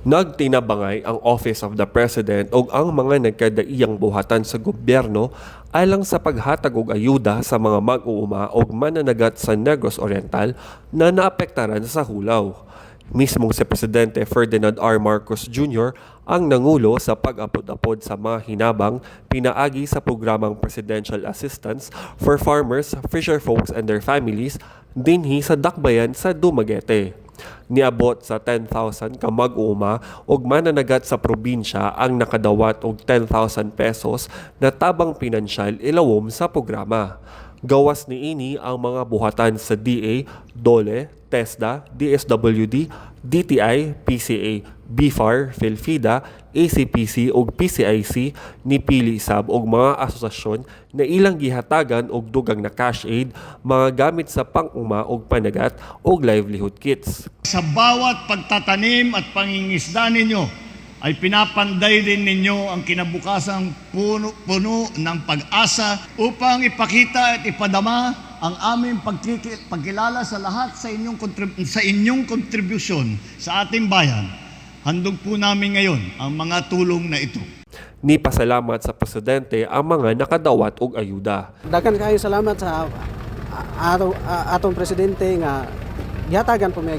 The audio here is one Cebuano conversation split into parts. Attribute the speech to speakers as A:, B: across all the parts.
A: Nagtinabangay ang Office of the President ug ang mga nagkadaiyang buhatan sa gobyerno alang sa paghatag og ayuda sa mga mag-uuma ug mananagat sa Negros Oriental na naapektaran sa hulaw. Mismong si Presidente Ferdinand R. Marcos Jr. ang nangulo sa pag-apod-apod sa mga hinabang pinaagi sa programang Presidential Assistance for Farmers, Fisherfolks and Their Families dinhi sa Dakbayan sa Dumaguete. Niabot sa 10,000 ka mag-uuma ug mananagat sa probinsya ang nakadawat og 10,000 pesos na tabang pinansyal ilawom sa programa. Gawas niini ang mga buhatan sa DA, DOLE, TESDA, DSWD, DTI, PCA, BFAR, PhilFIDA, ACPC ug PCIC nipili sab og mga asosasyon na ilang gihatagan og dugang na cash aid, mga gamit sa pang-uma ug panagat ug livelihood kits.
B: Sa bawat pagtatanim at pangingisda ninyo, ay pinapanday din ninyo ang kinabukasang puno, puno ng pag-asa upang ipakita at ipadama ang aming pagkilala sa lahat sa inyong kontribusyon sa ating bayan. Handog po namin ngayon ang mga tulong na ito.
A: Nipasalamat sa presidente ang mga nakadawat og ayuda.
C: Daghan kaayo salamat sa atong presidente nga gihatagan po mi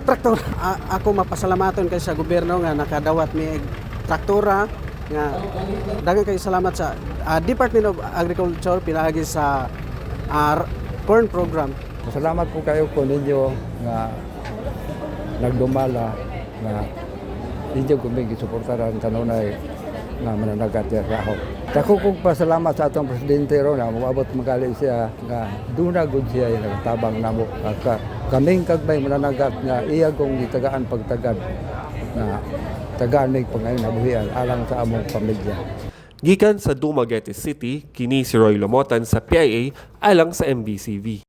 C: traktor. Ako mapasalamaton kay sa gobyerno nga nakadawat mi traktora nga daghan kaayo salamat sa Department of Agriculture pinaagi sa corn program.
D: Salamat po kayo po ninyo nga nagdumala nga ninyo kami gisuportaran kanunay nga mananagat sa raho. Dako kong pasalamat sa atong presidente ron na moabot magali siya nga duna gud siya yung nagtabang namo. Kaming kagbay mananagat nga iya kong gitagaan pagtagad na tagaan mig pangayon nabuhian alang sa among pamilya.
A: Gikan sa Dumaguete City, kini si Roy Lomotan sa PIA alang sa MBCV.